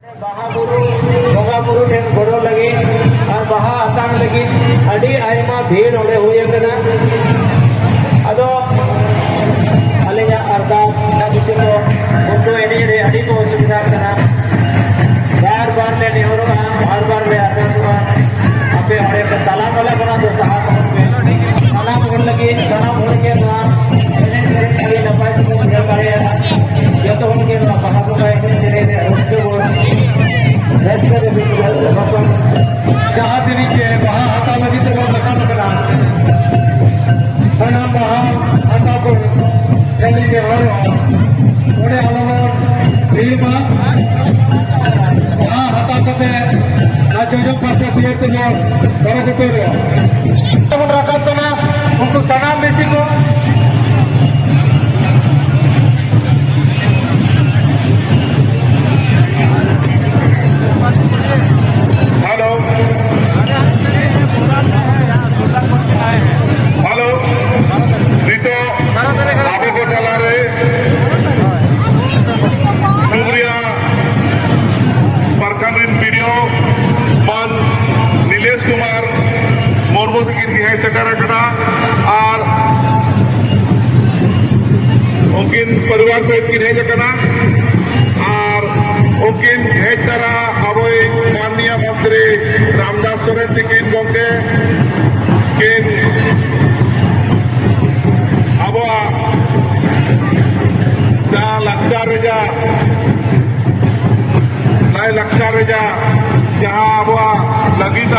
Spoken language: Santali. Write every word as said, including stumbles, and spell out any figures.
ᱵᱟᱦᱟ ᱵᱩᱨᱩ, ᱵᱚᱸᱜᱟ ᱵᱩᱨᱩ ᱴᱷᱮᱱ ᱜᱚᱲᱚ ᱞᱟᱹᱜᱤᱫ ᱟᱨ ᱵᱟᱦᱟ ᱟᱛᱟᱝ ᱞᱟᱹᱜᱤᱫ ᱟᱹᱰᱤ ᱟᱭᱢᱟ ᱵᱷᱤᱲ ᱚᱸᱰᱮ ᱦᱩᱭ ᱟᱠᱟᱱᱟ᱾ ᱟᱫᱚ ᱟᱹᱞᱤᱧᱟᱜ ᱟᱨᱫᱟᱥ, ᱡᱟᱦᱟᱸ ᱠᱤᱪᱷᱩ ᱠᱚ ᱩᱱᱠᱩ ᱮᱱᱮᱡ ᱨᱮ ᱟᱹᱰᱤ ᱠᱚ ᱚᱥᱩᱵᱤᱫᱷᱟ ᱠᱟᱱᱟ᱾ ᱵᱟᱨ ᱵᱟᱨ ᱞᱮ ᱱᱮᱦᱚᱨᱚᱜᱼᱟ, ᱵᱟᱨ ᱵᱟᱨ ᱞᱮ ᱟᱨᱫᱟᱥᱚᱜᱼᱟ, ᱟᱯᱮ ᱚᱸᱰᱮ ᱯᱮ ᱛᱟᱞᱟ ᱢᱟᱞᱟ ᱠᱷᱚᱱᱟᱜ ᱫᱚ ᱥᱟᱦᱟ ᱛᱟᱵᱚᱱ ᱯᱮ᱾ ᱥᱟᱱᱟᱢ ᱦᱚᱲ ᱞᱟᱹᱜᱤᱫ, ᱥᱟᱱᱟᱢ ᱦᱚᱲ ᱜᱮ ᱱᱚᱣᱟ ᱮᱱᱮᱡ ᱥᱮᱨᱮᱧ ᱟᱹᱰᱤ ᱱᱟᱯᱟᱭ ᱛᱮᱵᱚᱱ ᱵᱩᱡᱷᱟᱹᱣ ᱫᱟᱲᱮᱭᱟᱜᱼᱟ᱾ ᱡᱚᱛᱚ ᱦᱚᱲ ᱜᱮ ᱱᱚᱣᱟ ᱵᱟᱦᱟ ᱵᱚᱸᱜᱟ ᱮᱱᱮᱡ ᱥᱮᱨᱮᱧ ᱨᱮ ᱨᱟᱹᱥᱠᱟᱹ ᱵᱚᱱ, ᱨᱟᱹᱥᱠᱟᱹ ᱨᱮ ᱵᱚᱱ ᱵᱟᱥᱟ᱾ ᱡᱟᱦᱟᱸ ᱛᱤᱱᱟᱹᱜ ᱜᱮ ᱵᱟᱦᱟ ᱦᱟᱛᱟᱣ ᱞᱟᱹᱜᱤᱫ ᱛᱮᱵᱚᱱ ᱨᱟᱠᱟᱵ ᱟᱠᱟᱱᱟ, ᱥᱟᱱᱟᱢ ᱵᱟᱦᱟ ᱦᱟᱛᱟᱣ ᱠᱚ ᱞᱟᱹᱜᱤᱫ ᱛᱮ ᱦᱚᱲ ᱚᱸᱰᱮ ᱟᱞᱚ ᱵᱚᱱ ᱵᱷᱤᱲ ᱢᱟ᱾ ᱵᱟᱦᱟ ᱦᱟᱛᱟᱣ ᱠᱟᱛᱮ ᱚᱱᱟ ᱡᱚᱡᱚᱢ ᱯᱟᱦᱴᱟ ᱥᱤᱭᱟᱹᱲ ᱛᱮᱵᱚᱱ ᱯᱟᱨᱚᱢ ᱩᱛᱟᱹᱨᱚᱜᱼᱟ᱾ ᱵᱚᱱ ᱨᱟᱠᱟᱵ ᱠᱟᱱᱟ, ᱩᱱᱠᱩ ᱥᱟᱱᱟᱢ ᱵᱤᱥᱤ ᱠᱚ᱾ ᱦᱮᱞᱳ, ᱦᱮᱞᱳ, ᱱᱤᱛᱚᱜ ᱟᱵᱚ ᱠᱚ ᱛᱟᱞᱟᱨᱮ ᱰᱩᱢᱨᱤᱭᱟ ᱯᱨᱚᱠᱷᱚᱸᱰ ᱨᱮᱱ ᱵᱤ ᱰᱤ ᱳ ᱢᱟᱱ ᱱᱤᱞᱮᱥ ᱠᱩᱢᱟᱨ ᱢᱩᱨᱢᱩ ᱛᱟᱹᱠᱤᱱ ᱠᱤᱱ ᱦᱮᱡ ᱥᱮᱴᱮᱨ ᱟᱠᱟᱱᱟ ᱟᱨ ᱩᱱᱠᱤᱱ ᱯᱚᱨᱤᱵᱟᱨ ᱥᱟᱹᱦᱤᱛ ᱠᱤᱱ ᱦᱮᱡ ᱟᱠᱟᱱᱟ ᱟᱨ ᱩᱱᱠᱤᱱ ᱦᱮᱡ ᱛᱚᱨᱟ ᱟᱵᱚᱭᱤᱡ ᱢᱟᱱᱱᱤᱭᱟ ᱢᱚᱱᱛᱨᱤ ᱨᱟᱢᱫᱟᱥ ᱥᱚᱨᱮᱱ ᱛᱟᱹᱠᱤᱱ ᱜᱚᱢᱠᱮ ᱠᱤᱱ ᱟᱵᱚᱣᱟᱜ ᱡᱟᱦᱟᱸ ᱞᱟᱠᱪᱟᱨ ᱨᱮᱭᱟᱜ, ᱞᱟᱭ ᱞᱟᱠᱪᱟᱨ ᱨᱮᱭᱟᱜ ᱡᱟᱦᱟᱸ ᱟᱵᱚᱣᱟᱜ ᱞᱟᱹᱜᱤᱫ